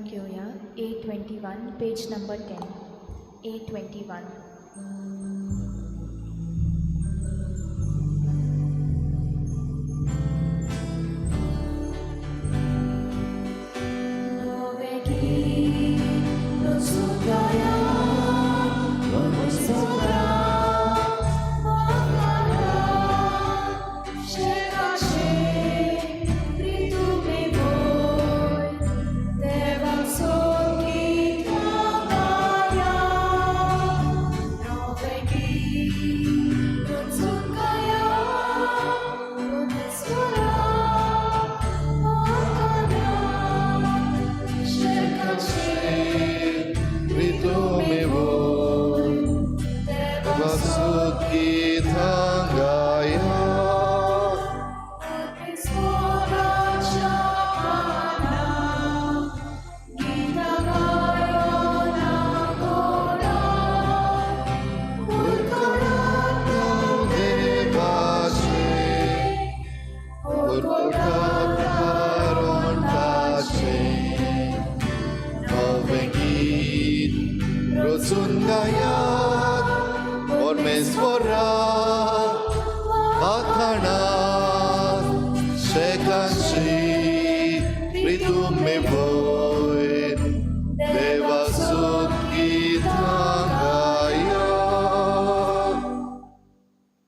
घेवया A21 page number 10 A21.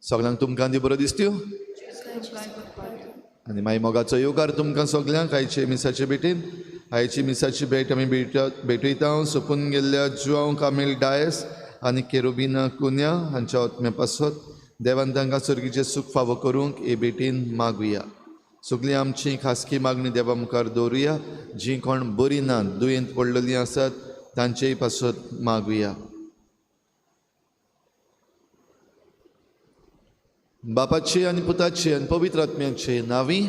सगळ्यांक तुमकां दी बरो दिसत्यो आनी मागीर मोगाचो येवकार तुमकां सगल्यांक आयचे मिसाचे भेटीन. आयची मिसाची भेट आमी भेटयता सोंपून गेल्ल्या जुआंव कामील डायस आनी केरुबिना कुन्या हांच्या आत्म्या पासत देवान तांकां सर्गीचें सूख फावो करूंक हे भेटीन मागुया. सगळीं आमची खासगी मागणी देवा मुखार दवरुया. जीं कोण बरीं ना दुयेंत पडलेलीं आसात तांचेय पासत मागुया. बापाचे आनी पुताचे आनी पवित्र आत्म्याचे नांवी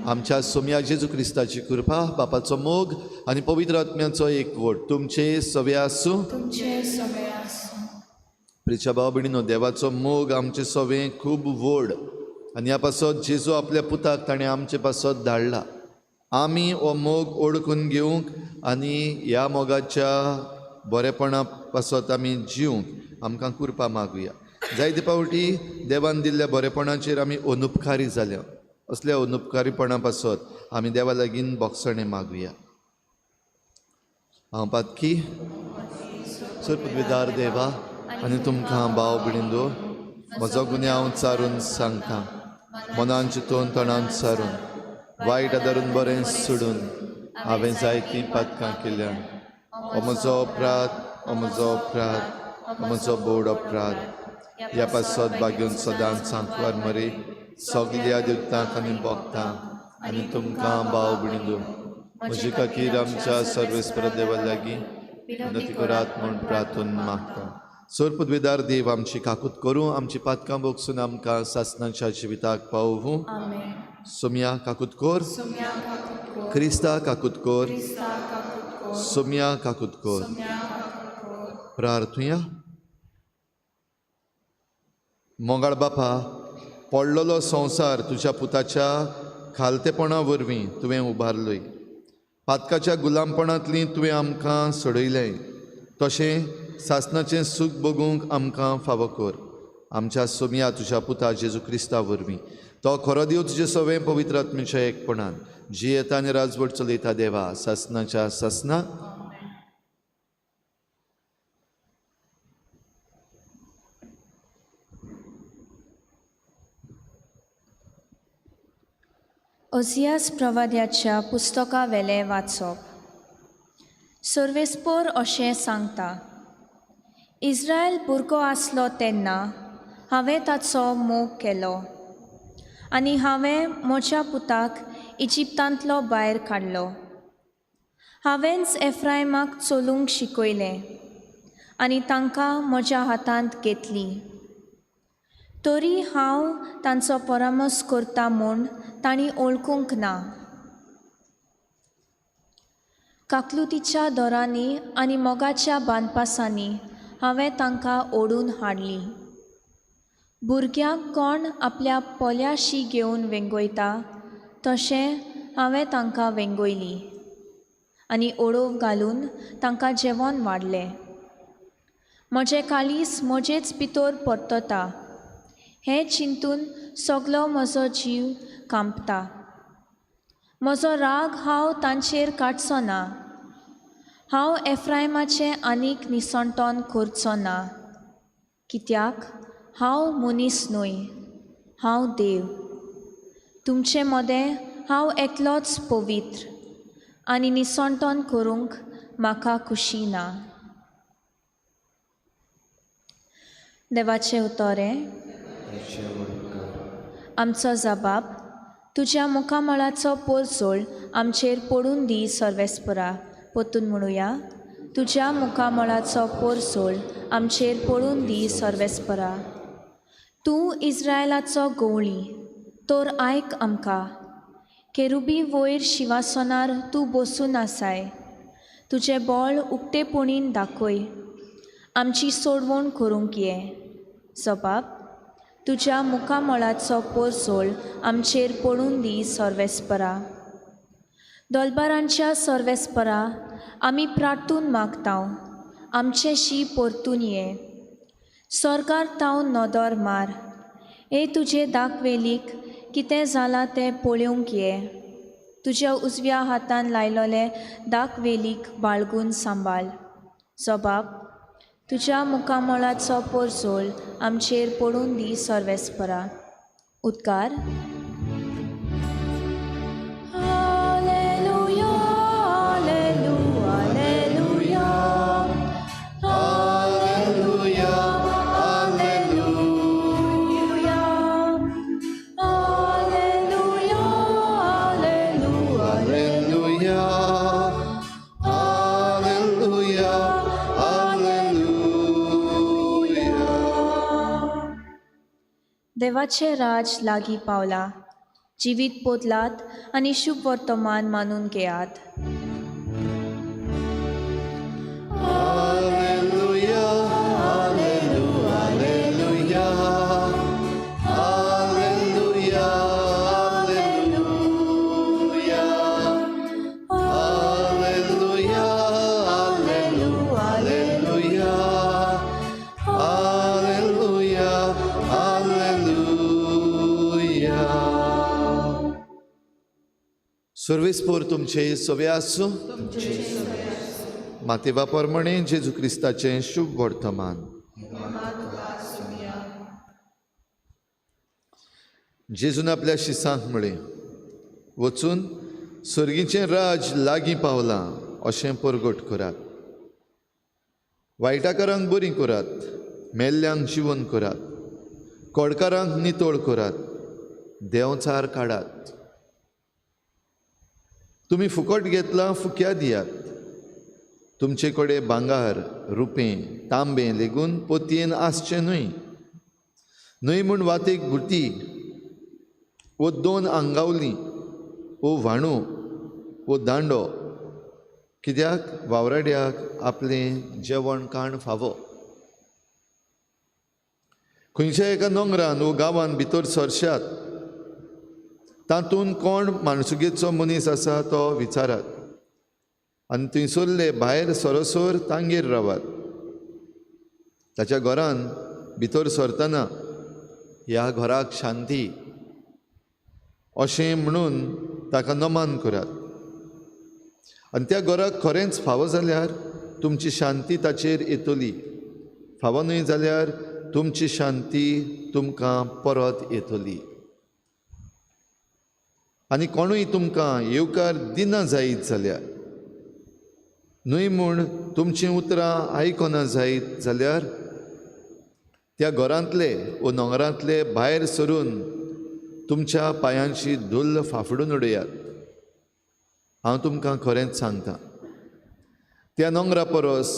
आमच्या सोम्या जेजू क्रिस्ताची कृपा, बापाचो मोग आनी पवित्र आत्म्याचो एकवट तुमचे सवे आसूं. प्रिच्या भाव भयणीनो, देवाचो मोग आमचे सवे खूब व्हड आनी ह्या पासत जेजू आपल्या पुताक ताणें आमचे पासत धाडला. आमी हो मोग ओळखून घेवंक आनी ह्या मोगाच्या बरेपणा पासत आमी जिवंक आमकां कृपा मागुया. जायते फावटी देवान दिल्ल्या बरेपणाचेर आमी अनुपकारी जाल्या. असल्या अनुपकारीपणा पासत आमी देवा लागीं बोगसणें मागुया. हांव पातकी सरपदवीदार देवा आनी तुमकां भाव भयणींनो म्हजो गुन्यांव चारून सांगता. मनान चिंतून तणान सारून वायट आदारून बरें सोडून हांवें जायतीं पातकां केल्यां. हो म्हजो अपराध, हो म्हजो अपराध, हो म्हजो बोड अपराध. ह्या पासत बागेवन सदांच सांकवार मरे सगल्या देवतांक आनी भोगतांक आनी तुमकां भाव भयणींनो म्हजे खातीर आमच्या सर्वेस्पर देवा लागीं विनंती करात म्हूण प्रार्थून मागता. सरपदवीदार देव आमची काकूत करूं, आमची पातकां भोगसून आमकां सासणाच्या जिविताक पावोवूं. सोम्या काकूत कोर, क्रिस्ता काकूत कोर, सोम्या काकूत कोर. प्रार्थुया. मोगाळ बापा, पडलेलो संवसार तुज्या पुताच्या खालतेपणा वरवीं तुवें उबारलोय. पातकाच्या गुलामपणांतली तुवें आमकां सोडयलें. तशें सासणाचें सूख भोगूंक आमकां फावो कर. आमच्या सोम्या तुज्या पुता जेजू क्रिस्ता वरवीं तो खरो देव तुजे सवें पवित्र आत्म्याच्या एकपणान जियेता आनी राजवट चलयता देवा सासणाच्या सासणाक. ओझियास प्रवाद्याच्या पुस्तका वेलें वाचप. सर्वेस्पोर अशें सांगता, इस्रायल भुरगो आसलो तेन्ना हांवें ताचो मोग केलो आनी हांवें म्हज्या पुताक इजिप्तांतलो भायर काडलो. हांवेंच एफ्रायमाक चलूंक शिकयलें आनी तांकां म्हज्या हातांत घेतली. तरी हांव तांचो परामर्श करता म्हूण तांणी वळखूंक ना. काकलुतीच्या दोरांनी आनी मोगाच्या बांदपासांनी हांवें तांकां ओडून हाडलीं. भुरग्यांक कोण आपल्या पोल्याशी घेवन वेंगयता तशें हांवें तांकां वेंगयलीं आनी ओडोव घालून तांकां जेवण वाडलें. म्हजें काळीज म्हजेच भितर परतता, हें चिंतून सगलो म्हजो जीव कांपता. म्हजो राग हांव तांचेर काडचो ना, हांव एफ्रायमाचें आनीक निसणटण करचो ना, कित्याक हांव मनीस न्हय, हांव देव. तुमचे मदें हांव एकलोच पवित्र आनी निसणटण करूंक म्हाका खुशी ना. देवाचें उतर हें. आमचो जबाब तुज्या मुखामळाचो पोरजोळ आमचेर पडून दी सर्वेस्परा. परतून म्हणुया, तुज्या मुखामळाचो पोरजोळ आमचेर पडून दी सर्वेस्परा. तूं इस्रायलाचो गवळी तर आयक आमकां. केरुबी वयर शिंवासनार तूं बसून आसाय, तुजें बळ उक्तेपणीन दाखय, आमची सोडवण करूंक ये. जबाब तुज्या मुखामळाचो पोरजोळ आमचेर पडून दी सर्वेस्परा. दोलबारांच्या सर्वेस्परा, आमी प्रार्थून मागता, आमचें शी परतून ये. सरकार तावन नदर मार, ए तुजे दाखवेलीक कितें जालां तें पळोवंक ये. तुज्या उजव्या हातान लायलोले दाखवेलीक बाळगून सांबाळ. जबाब तुज्या मुखामळाचो पोरजोळ आमचेर पडून दी सर्वेस्परा. उद्गार. Alleluia, alleluia, alleluia, alleluia, alleluia, alleluia, alleluia, alleluia, alleluia. देवाचें राज लागीं पावलां. जिवीत बदलात आनी शुभ वर्तमान मानून घेयात. Alleluia, alleluia, alleluia, alleluia, alleluia, alleluia, alleluia, alleluia. सर्वेस्पोर तुमचे सवे आसूं. मातेवा प्रमाणे जेजू क्रिस्ताचें शुभ वर्तमान. जेजून आपल्या शिसांक म्हळें, वचून सर्गीचें राज लागीं पावलां अशें परगट करात. वायटाकारांक बरीं करात, मेल्ल्यांक जिवन करात, कोडकारांक नितळ करात, देंवचार काडात. तुमी फुकट घेतलां फुक्या दियात. तुमचे कडेन भांगर, रुपें, तांबें लेगून पोतयेन आसचें न्हय. न्हय म्हूण वातेक भुती वो दोन आंगावली वो व्हाणू वो दांडो, कित्याक वावराड्याक आपलें जेवण खाण फावो. खंयच्या एका नोंगरान वो गांवान भितर सरशात, तातूंत कोण माणसुगेचो मनीस आसा तो विचारात आनी थंयसरले भायर सरोसर तांगेर रावात. ताच्या घरान भितर सरतना ह्या घराक शांती अशें म्हणून ताका नमन करात आनी त्या घराक खरेंच फावो जाल्यार तुमची शांती ताचेर येतली, फावो न्हय जाल्यार तुमची शांती तुमकां परत येतली. आनी कोणूय तुमकां येवकार दिना जायत जाल्यार, न्हय म्हूण तुमचीं उतरां आयकना जायत जाल्यार, त्या घरांतले वो नोंगरांतले भायर सरून तुमच्या पांयांची धुल्ल फाफडून उडयात. हांव तुमकां खरेंच सांगता, त्या नोंगरा परस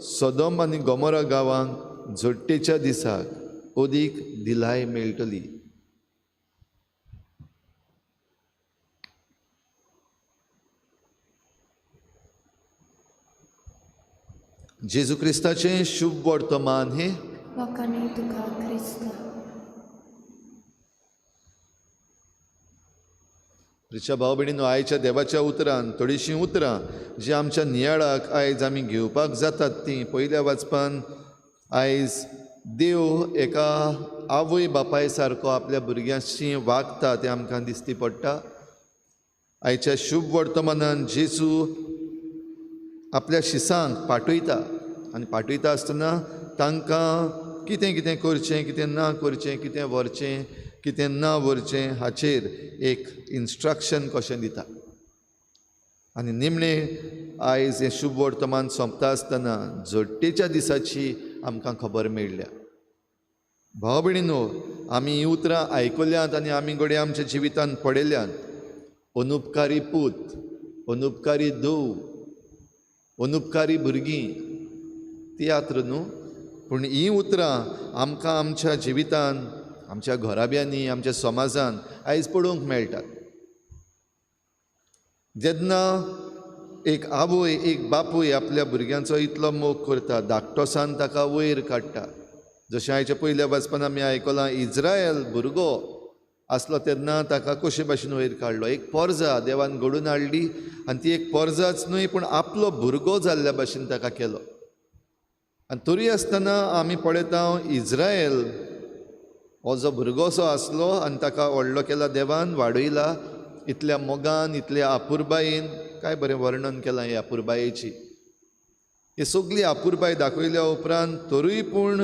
सदम आनी गोमोरा गांवांक झोट्टेच्या दिसाक अदीक दिलाय मेळटली. जेजू क्रिस्ताचें शुभ वर्तमान हें. वाखाणू तुका क्रिस्ता. प्रिच्या भाव भयणीनो, आयच्या देवाच्या उतरान थोडीशीं उतरां जी आमच्या नियाळाक आयज आमी घेवपाक जातात तीं पयल्या वाचपान आयज देव एका आवय बापाय सारको आपल्या भुरग्यांशी वागता तें आमकां दिसती पडटा। आयच्या शुभ वर्तमानान जेजू आपल्या शिसांक पाठयता आनी पाठयता आसतना तांकां कितें कितें करचें, कितें ना करचें, कितें व्हरचें, कितें ना व्हरचें हाचेर एक इन्स्ट्रक्शन कशें दिता। आनी निमणें आयज हें शुभ वर्तमान सोंपता आसतना जोडटेच्या दिसाची आमकां खबर मेळ्ळ्या। भाव भयणीनो, आमी हीं उतरां आयकल्यांत आनी आमी घडये आमच्या जिवितांत पडयल्यांत। अनुपकारी पूत, अनुपकारी धूव, अनुपकारी भुरगीं, तियात्र न्हू, पूण हीं उतरां आमकां आमच्या जिवितांत, आमच्या घराब्यांनी, आमच्या समाजान आयज पळोवंक मेळटात। जेन्ना एक आवय, एक बापूय आपल्या भुरग्यांचो इतलो मोग करता, धाकटोसान ताका वयर काडटा, जशें आयच्या पयल्या वाचपान आमी आयकलां, इज्रायल भुरगो आसलो तेन्ना ताका कशे भाशेन वयर काडलो। एक पोरजा देवान घडून हाडली आनी ती एक पोरजाच न्हय पूण आपलो भुरगो जाल्ल्या भाशेन ताका केलो। आनी तरी आसतना आमी पळयता इज्रायल हो जो भुरगोसो आसलो आनी ताका व्हडलो केला देवान, वाडयला इतल्या मोगान, इतल्या आपुरबायेन। काय बरें वर्णन केलां हे आपुरबायेची। ही सगळी आपुरबाय दाखयल्या उपरांत तरूय पूण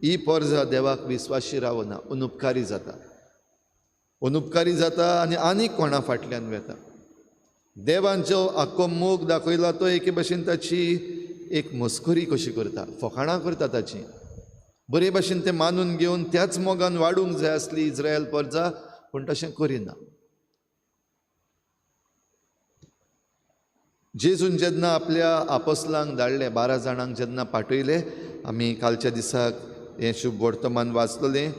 ही पोरजा देवाक विस्वाशी रावना, अनुपकारी जाता, अनुपकारी जाता आनी आनीक कोणा फाटल्यान वेता। देवान जो आख्खो मोग दाखयला तो एके भाशेन ताची एक मस्करी कशी करता, फकाणां करता ताची। बरे भाशेन तें मानून घेवन त्याच मोगान वाडूंक जाय आसली इज्रायल पोरजा, पूण तशें करिना। जेजून जेन्ना आपल्या आपोसलांक धाडले, 12 जाणांक जेन्ना पाठयले, आमी कालच्या दिसाक हें शुभ वर्तमान वाचलें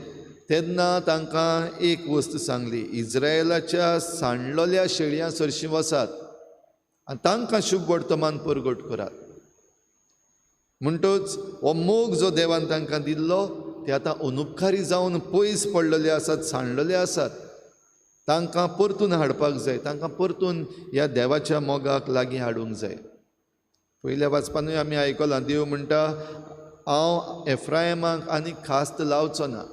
तेन्ना तांकां एक वस्त सांगली, इज्रायलाच्या सांडलेल्या शेळयां सरशीं वचात आनी तांकां शुभ वर्तमान परगट करात। म्हणटच हो मोग जो देवान तांकां दिल्लो ते आतां अनुपकारी जावन पयस पडलेले आसात, सांडलेले आसात, तांकां परतून हाडपाक जाय, तांकां परतून ह्या देवाच्या मोगाक लागीं हाडूंक जाय। पयल्या वाचपानूय आमी आयकलां, देव म्हणटा हांव एफ्रायमाक आनी खास्त लावचो ना,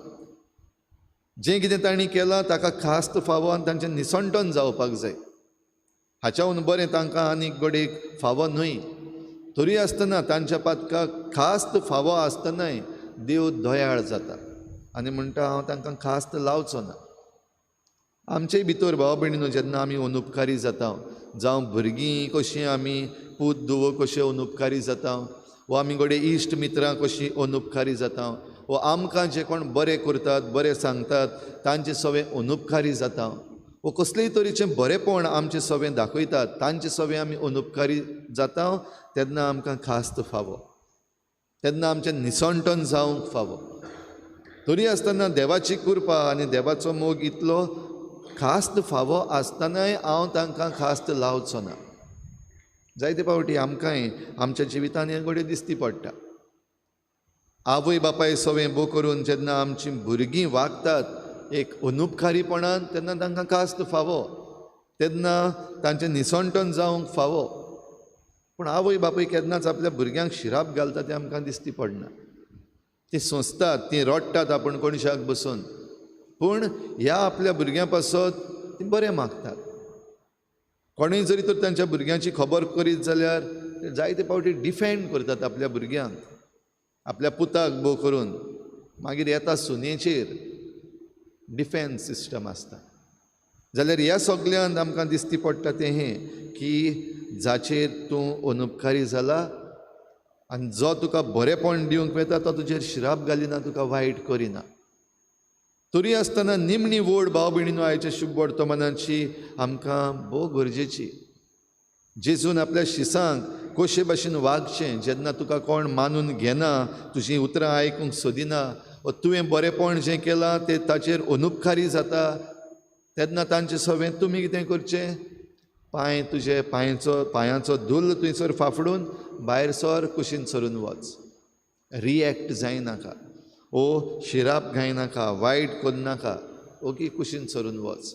जें कितें तांणी केलां ताका खास्त फावो आनी तांचें निसंटन जावपाक जाय, हाच्याहून बरें तांकां आनीक घडयेक फावो न्हय। तरी आसतना तांच्या पातकाक खास्त फावो आसतनाय देव दयाळ जाता आनी म्हणटा हांव तांकां खास्त लावचो ना। आमचे भितर भाव भयणीनो जेन्ना आमी अनुपकारी जाता, जावं भुरगीं कशीं आमी पूत धुवो कशें अनुपकारी जाता, वो आमी घडये इश्ट मित्रां कशीं अनुपकारी जाता, वो आमकां जे कोण बरें करतात, बरें सांगतात तांचे सवें अनुपकारी जाता, वो कसलेय तरेचें बरेंपण आमचें सवें दाखयतात तांचे सवें आमी अनुपकारी जाता, तेन्ना आमकां खास्त फावो, तेन्ना आमचें निसंटन जावंक फावो। तरी आसतना देवाची कृपा आनी देवाचो मोग इतलो खास्त फावो आसतनाय हांव तांकां खास्त लावचो ना। जायते फावटी आमकांय आमच्या जिवितांत हें घडये दिसती पडटा। आवय बापाय सवें बो करून जेन्ना आमचीं भुरगीं वागतात एक अनुपकारीपणान तेन्ना तांकां खास्त फावो, तेन्ना तांचें निसंटन जावंक फावो। पूण आवय बापूय केन्नाच आपल्या भुरग्यांक शिराप घालता तें आमकां दिसती पडना। तीं सोंसतात, तीं रडटात आपूण कोणशाक बसून, पूण ह्या आपल्या भुरग्यां पासत तीं बरें मागतात। कोणूय जरी तर तांच्या भुरग्यांची खबर करीत जाल्यार जायते फावटी डिफेंड करतात आपल्या भुरग्यांक, आपल्या पुताक बो करून। मागीर येता सुनेचेर डिफेन्स सिस्टम आसता। जाल्यार ह्या सगल्यांत आमकां दिसती पडटा तें हें की जाचेर तूं अनुपकारी जाला आनी जो तुका बरेंपण दिवंक वता तो तुजेर शिराप घालिना, तुका वायट करिना। तरी आसतना निमणी वोड भाव भयणीनो आयच्या शुभ वर्तमानाची आमकां भोव गरजेची। जेजून आपल्या शिसांक कशे भाशेन वागचें जेन्ना तुका कोण मानून घेना, तुजीं उतरां आयकूंक सोदिना, वा तुवें बरेंपण जें केलां तें ताचेर अनुपकारी जाता, तेन्ना तांचे सवें तुमी कितें करचें, पांय तुजे पांयांचो धुल्ल थंयसर फाफडून भायर सर, कुशीन सरून वच, रिएक्ट जायनाका, ओ शिराप घायनाका, वायट करनाका, ओगी कुशीन सरून वच।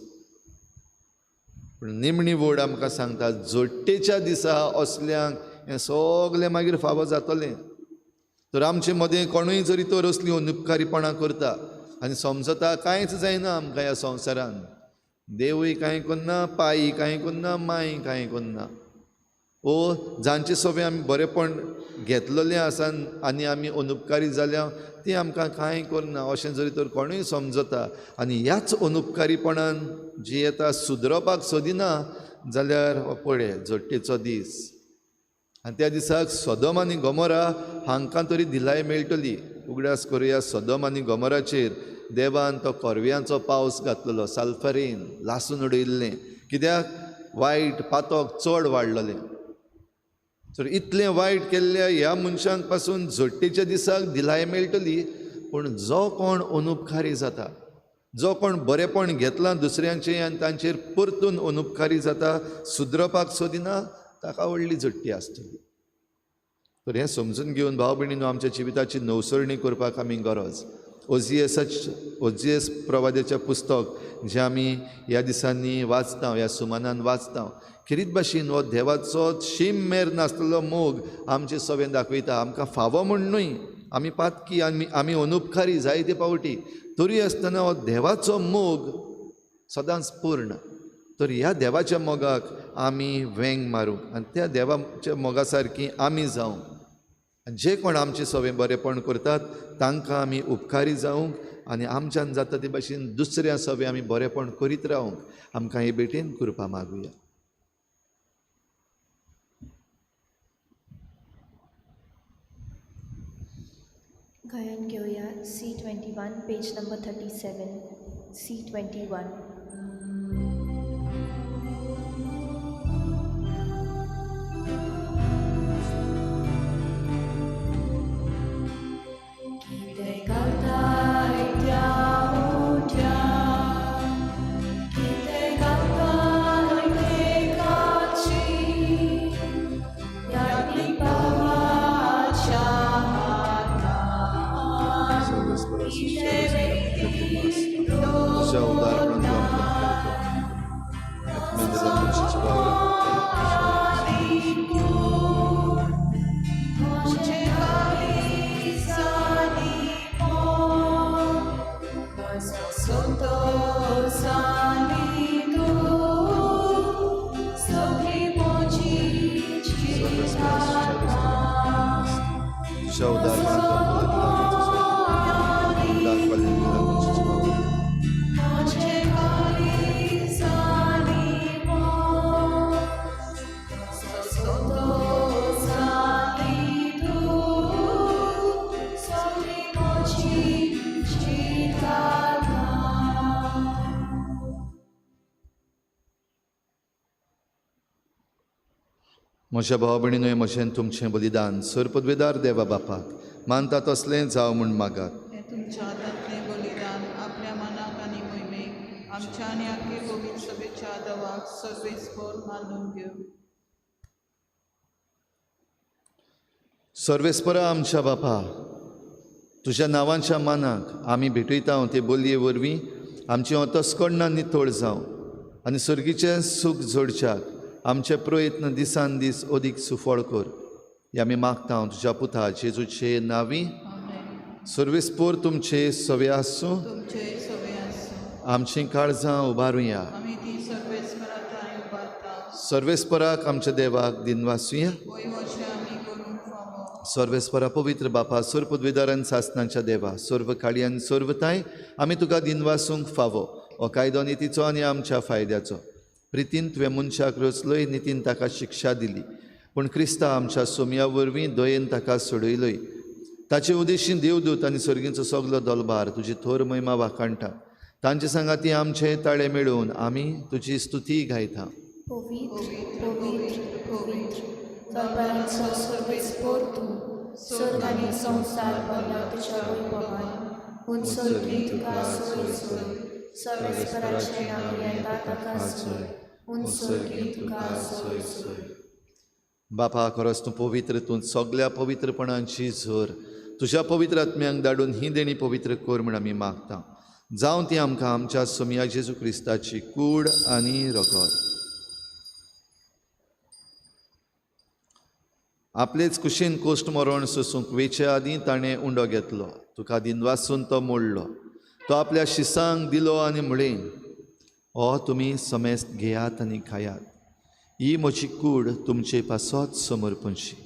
पूण निमणी वड आमकां सांगता जोडटेच्या दिसा असल्यांक हें सगलें मागीर फावो जातलें. तर आमचे मदें कोणूय जरी तर असलीं अनुपकारीपणां करता आनी समजता कांयच जायना आमकां ह्या संवसारान, देवूय कांय करना, पाई कांय करना, माय कांय करना, ओ जांचे सगळें आमी बरेंपण घेतलेलें आसा आनी आमी अनुपकारी जाल्या ती आमकां कांय करना अशें जरी तर कोणूय समजता आनी ह्याच अनुपकारीपणान जियेता, सुदरपाक सोदिना जाल्यार हो पळय जोडटेचो दीस. आनी त्या दिसाक सदम आनी गोमोरा हांकां तरी दिलाय मेळटली. उगडास करुया सदम आनी गोमोराचेर देवान तो korव्यांचो पावस घातलेलो, साल्फरीन लासून उडयल्लें, कित्याक वायट पातक चड वाडलेलें. तर इतलें वायट केल्ल्या ह्या मनशांक पासून झोट्टेच्या दिसाक दिलाय मेळटली. पूण जो कोण अनुपकारी जाता, जो कोण बरेंपण घेतलां दुसऱ्यांचें आनी तांचेर परतून अनुपकारी जाता, सुदरपाक सोदिना, ताका व्हडली झट्टी आसतली. तर हें समजून घेवन भाव भयणीनो आमच्या जिविताची नवसरणी करपाक आमी गरज. ओजिएस प्रवाद्याचें पुस्तक जें आमी ह्या दिसांनी वाचता, ह्या सुमानान वाचता, खेरीत भाशेन हो देवाचो शीम मेर नासलेलो मोग आमचे सवें दाखयता. आमकां फावो म्हूण न्हय, आमी पातकी, आमी अनुपकारी जायते पावटी, तरी आसतना हो देवाचो मोग सदांच पूर्ण. तर ह्या देवाच्या मोगाक आमी वेंग मारूंक आनी त्या देवाच्या मोगा सारकी आमी जावंक, जे कोण आमचे सवें बरेंपण करतात तांकां आमी उपकारी जावंक आनी आमच्यान जाता ते भाशेन दुसऱ्या सवें आमी बरेंपण करीत रावंक आमकां हे भेटेन कृपा मागुया. गायन घेवया C21 page number 37. C21. म्हज्या भाव भयणीनो, म्हजें तुमचें बलिदान सरपदवेदार देवा बापाक मानता तसलें जावं म्हूण मागात. तुमच्या हातांतलें बलिदान आपल्या मनाक आनी मोहिमेक आमच्या आनी आख्खे पवित्र सभेच्या देवाक सर्वेस्पर मानून घेवं. सर्वेस्परा आमच्या बापा, तुज्या नांवाच्या मानाक आमी भेटयता ते बोलये वरवीं आमचें अंतस्कर्णां नितळ जावं आनी सर्गीचें सूख जोडच्याक आमचे प्रयत्न दिसान दीस अदीक सुफळ कर. हे आमी मागता तुज्या पुता जेजूचे नांवी. सर्वेस्पर तुमचे सवे आसूं. आमचीं काळजां उबारुया. सर्वेस्पराक आमच्या देवाक दिनवासुया. सर्वेस्परा पवित्र बापा, सर्वपदवीदार आनी सासनाच्या देवा, सर्व काळी आनी सर्वताय आमी तुका दिनवासूंक फावो. हो कायदो नितीचो आनी आमच्या फायद्याचो. प्रितीन तुवें मनशाक रचलोय, नितीन ताका शिक्षा दिली, पूण क्रिस्ता आमच्या सोमया वरवीं दयेन ताका सोडयलोय. ताचे उदेशीन देवदूत आनी सर्गींचो सगलो दलभार तुजी थोर महिमा वाखाणटा. तांचे सांगाती आमचे ताळे मेळोवन आमी तुजी स्तुती गायता. पवित्र पवित्र पवित्र दरबारांचो सर्वेस्पर तूं, सर्ग आनी संवसार भरला तुज्या वैभवान. पूण सर्गीं तुका सोय सोय, सर्वेस्पराचें नांव येता ताका सोय, पूण सर्गीं तुका सोय सोय. बापा, खरोच तूं पवित्र, तूं सगल्या पवित्रपणांची झर. तुज्या पवित्र आत्म्यांक धाडून ही देणी पवित्र कर म्हूण आमी मागता. जावं ती आमकां आमच्या सोमया जेजू क्रिस्ताची कूड आनी रगत. आपलेच कुशीन कोश्ट मरण सोसूंक वेचे आदीं ताणें उंडो घेतलो, तुका दिनवासून तो मोडलो, तो आपल्या शिसांक दिलो आनी म्हळें, हो तुमी समेस्त घेयात आनी खायात, ही म्हजी कूड तुमचे पासत समर्पणशी।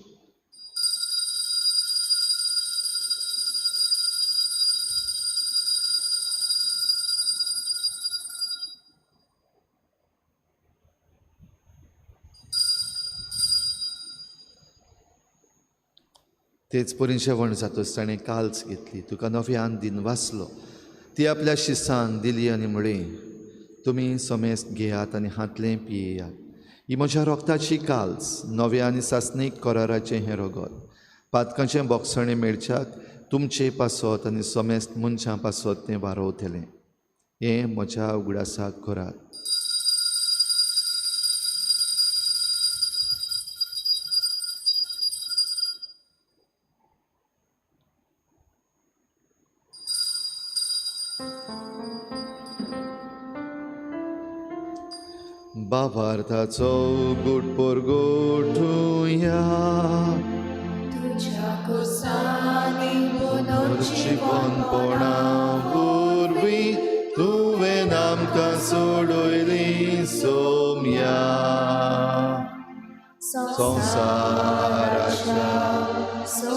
तेच परी जेवण जातच ताणें काल्स घेतली, तुका नव्यान दिनवासलो, ती आपल्या शिसांक दिली आनी म्हळें, तुमी समेस्त घेयात आनी हांतलें पियेयात, ही म्हज्या रोगताची काल्स, नव्या आनी सासणीक कराराचें हें रगत, पातकांचें बोगसणें मेळच्याक तुमचे पासत आनी समेस्त मनशां पासत तें वारोवतलें। हें म्हज्या उगडासाक करात। बाबार्थाचो गुट पोरगोठुया, तुज्या कोसांनी पुनर्जिवनपणा वरवीं तुवें आमकां सोडयली सोम्या, संवसाराच्या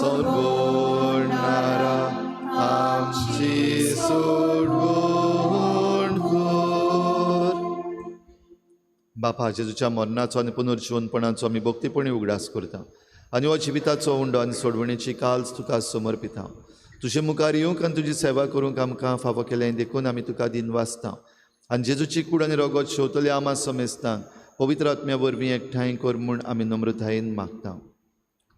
सोडवणारा आमची सोडवण कर। बापा, जेजूच्या मरणाचो आनी पुनर्जिवनपणाचो आमी भक्तीपणी उगडास करता आनी हो जिविताचो उंडो आनी सोडवणेची काल्स तुका समर्पिता। तुजे मुखार येवंक आनी तुजी सेवा करूंक आमकां फावो केलें देखून आमी तुका दिनवासता आनी जेजूची कूड आनी रगत शेवतले आमा समेस्तांक पवित्र आत्म्या वरवीं एकठांय कर म्हूण आमी नम्रतायेन मागता।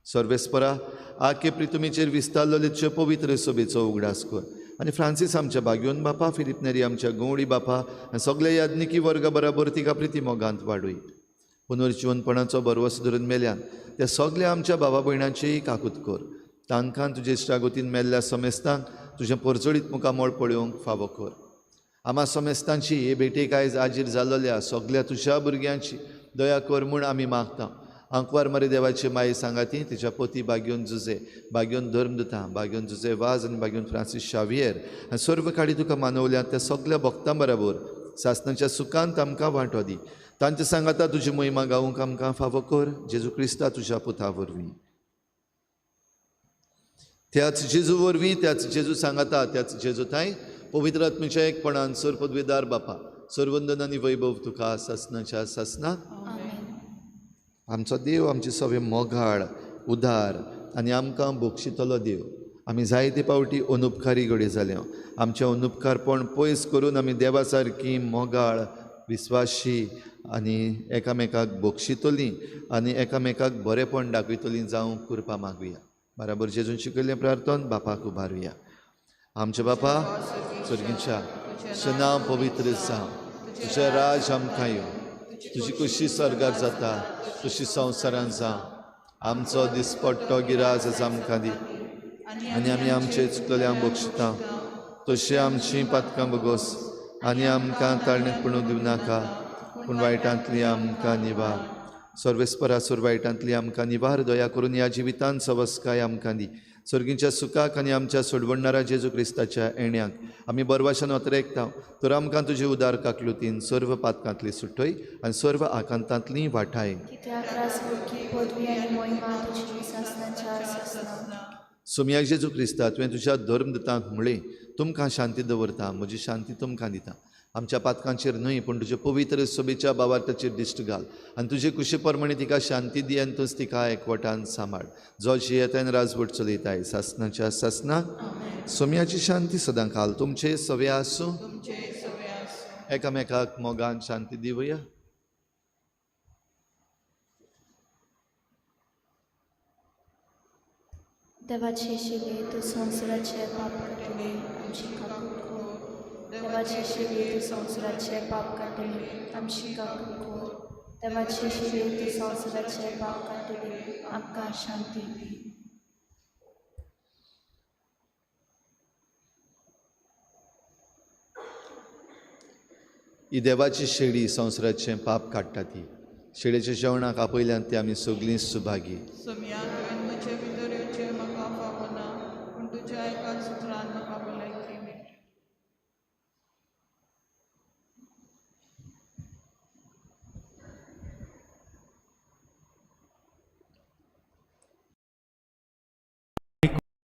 सर्वेस्परा, आखे प्रितुमीचेर विस्तारलेले तुजे पवित्र सभेचो उगडास कर आनी फ्रांसीस आमच्या भाग्योन बापा, फिलीप नेरी आमच्या गवळी बापा आनी सगल्या याज्ञिकी वर्गा बराबर तिका प्रिती मोगांत वाडूय। पुनर्जिवनपणाचो भरवंसो धरून मेल्यान त्या सगल्या आमच्या बाबा भयणांचीय काकूत कर, तांकां तुजे इश्टागतीन मेल्ल्या समेस्तांक तुजें परजळीत मुखामळ पळोवंक फावो कर। आमा समेस्तांची हे भेटेक आयज आजीर जाल्ल्या सगल्या तुज्या भुरग्यांची दया कर म्हूण आमी मागता। आंकवार मरे देवाची माई सांगाती, तिच्या पती बाग्योन जुजे, बाग्योन धर्मदुता, बाग्योन जुजे वाज आनी बाग्योन फ्रांसीस शावियर आनी सर्व काडी तुका मानवल्या त्या सगल्या भक्तां बराबर सासणाच्या सुखांत आमकां वांटो दी। तांचे सांगाता तुजी महिमा गावूंक आमकां फावो कर, जेजू क्रिस्ता तुज्या पुता वरवीं। त्याच जेजू वरवीं, त्याच जेजू सांगाता, त्याच जेजू थांय पवित्र आत्म्याच्या एकपणान सर्व पदवीदार बापा, सर्वंदन आनी वैभव तुका सासणाच्या सासणाक। आमचो देव आमचे सगळे मोगाळ उदार आनी आमकां बक्षितलो देव। आमी जायते पावटी अनुपकारी घडये जाल्या, आमचें अनुपकारपण पयस करून आमी देवा सारकी मोगाळ विस्वाशी आनी एकामेकाक बक्षितलीं आनी एकामेकाक बरेंपण दाखयतलीं जावंक कृपा मागुया। बराबर जेजून शिकयल्लें प्रार्थन बापाक उबारुया। आमच्या बापा स्वर्गीच्या, तुजें नांव पवित्र जावं, तुजें राज आमकां येवं, तुजी कुशी स्वर्गार जाता तशी संवसारान जावं। आमचो दिसपट्टो गिराज आज आमकां दी आनी आमी आमचे चुकलेल्यांक बक्षिता तशी आमची पातकां बगोस आनी आमकां ताळणेंत पडूंक दिवं नाका, पूण वायटांतली आमकां निवार। सर्वेस्परासूर वायटांतली आमकां निवार, दया करून ह्या जिवितान सवस्काय आमकां दी। सर्गीच्या सुखाक आनी आमच्या सोडवणणारा जेजू क्रिस्ताच्या येण्याक आमी बरवाशान अतरेकता, तर आमकां तुजी उदार काकलुतीन सर्व पातकांतली सुटय आनी सर्व आकांतांतली वाठाय। सोमयाक जेजू क्रिस्ता, तुवें तुज्या धर्मदूतांक म्हळें, तुमकां शांती दवरता, म्हजी शांती तुमकां दिता। आमच्या पातकांचेर न्हय पूण तुजे पवित्र सोबेच्या बावार्थाचेर दिश्ट घाल आनी तुजे कुशी प्रमाणे तिका शांती दी आनी तूंच तिका एकवटान सांबाळ, जो जियेतान राजवट चलयताय सासणाच्या सासणाक। सोम्याची शांती सदां काल तुमचे सवे आसूं। एकामेकाक मोगान शांती दिवया। देवाचे शिले तूं संवसाराचे पाप काडटले, आमची काकूट कर। देवाचे शिले तूं संवसाराचे पाप काडटले, आमची काकूट कर। देवाचे शिले तूं संवसाराचे पाप काडटले, आमकां शांती दी। ही देवाची शेळी संवसाराचें पाप काडटा ती शेळेच्या जेवणाक आपयल्यान ती आमी सगळीं सुभागी।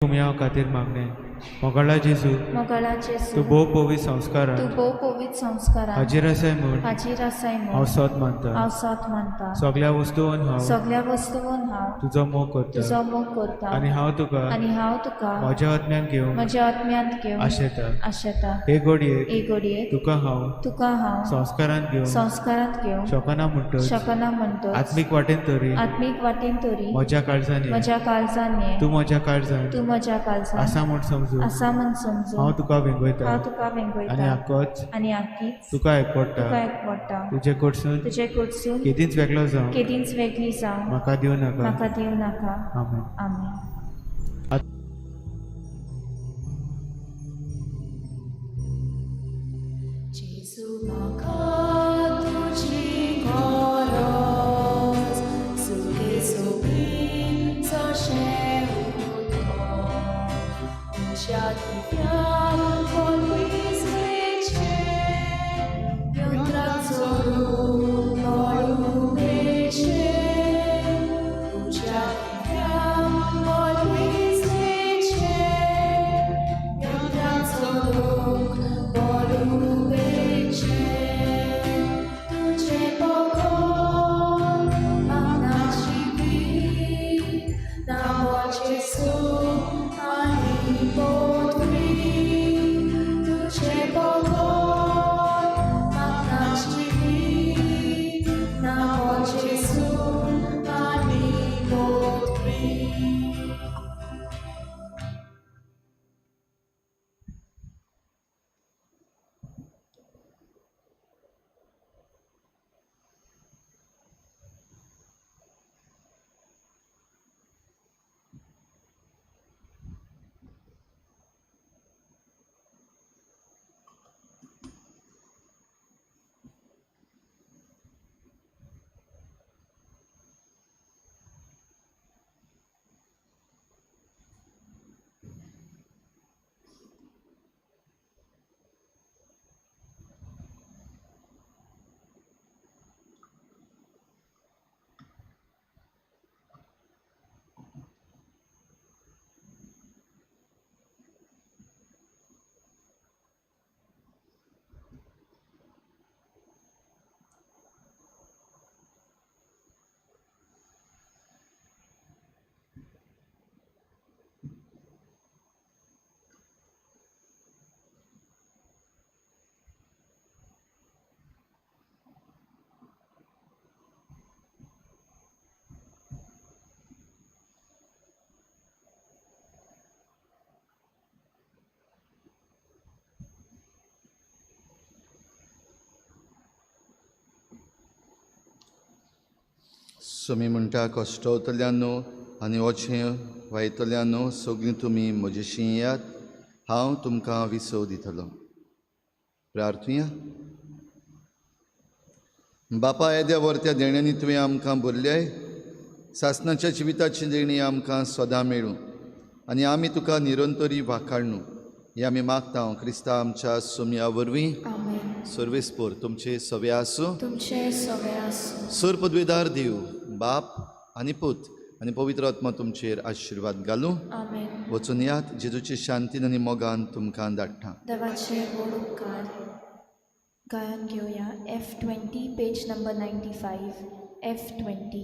कुमयाव खातीर मागणें. मोगाळा जेजू, मोगाळा जेजू, तूं भोव पवित्र संस्कारान तूं भोव पवित्र संस्कारान हाजीर आसाय म्हूण हाजीर आसाय हांव म्हूण सोद मानता. हांव सोद मानता. सगळ्या वस्तून हांव सगळ्या वस्तून हांव तुजो मोग करता तुजो मोग करता आनी हांव तुका आनी हांव तुका म्हज्या आत्म्यान घेवंक म्हज्या आत्म्यांत घेवन आशेता. आशेता. हे घडयेक हे घडयेक तुका हांव तुका हांव संस्कारान घेवंक संस्कारांत घेवंक शकना म्हणटच शकना म्हणटच आत्मीक वाटेन तरी आत्मीक वाटेन तरी म्हज्या काळजान ये. म्हज्या काळजान ये. तूं म्हज्या काळजान तूं म्हज्या काळजान आसा म्हूण समजून आसा म्हूण समजून हांव तुका वेंगयता हांव तुका आनी वेंगयता आकोच आनी आकीच तुका एकवडटा. तुका एकवडटा. तुजे कडसून तुजे कडसून केदींच वेगळो जावं केदींच वेगळी जावं म्हाका दिवं नाका. म्हाका दिवं नाका. आमेन. आमेन. जेजू म्हाका तुजी गरज, सुखे सोबीत जशें उदक, तुज्या दिव्यान कोलविजलेचें, यंत्राचो रूप कळुपेचें, तुज्या दिव्यान कोलविजलेचें, यंत्राचो रूप कळुपेचें, तुजें बगर म्हाका जिवीत ना, म्हजें सूख आनी पदवी, तुजें बगर म्हाका जिवीत ना, म्हजें सूख आनी पदवी. सोमी म्हणटा, कश्टवतल्यानो आनी ओचें वायतल्यानो, सगळीं तुमी म्हजेशी येयात, हांव तुमकां विसव दितलो. प्रार्थुया. बापा, येद्या वर्त्या देण्यांनी तुवें आमकां भरल्याय, सासणाच्या जिविताची देणी आमकां सदां मेळूं आनी आमी तुका निरंतरी वाखाणू, हें आमी मागता क्रिस्ता आमच्या सोमया वरवीं. आमेन. सर्वेस्पोर तुमचे सवे आसूं. तुमचे सवे आसूं. सर पदवेदार देव बाप आनी पूत आनी पवित्र आत्मा तुमचेर आशिर्वाद घालूं. आमेन. वचून यात, जेजूचे शांतीन आनी मोगान तुमकां धाडटा. देवाचे व्हड उपकार. गायन घेवया F20, page number 95, F20.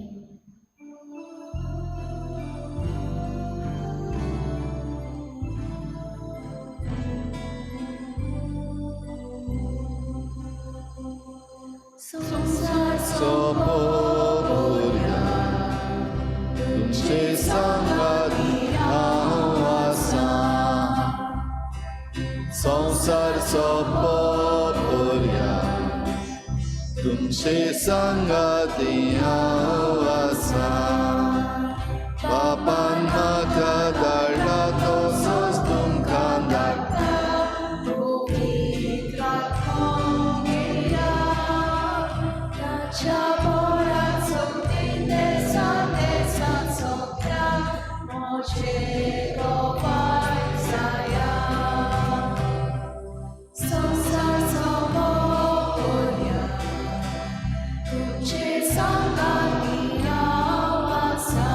संसार सोपोर्या तुमचे सांगाती हांव आसा, संवसार सोपोर्या तुमचे सांगाती हांव आसा, बापान म्हाका धाडला तसोच तुमकां धाडटा. पवित्र आत्मो ताच्या बोळात सोगलीं देसां देसां सोगल्या म्हजे गोपाय जाया. संवसार सोंपोवया तुमचे सांगाती हांव आसा.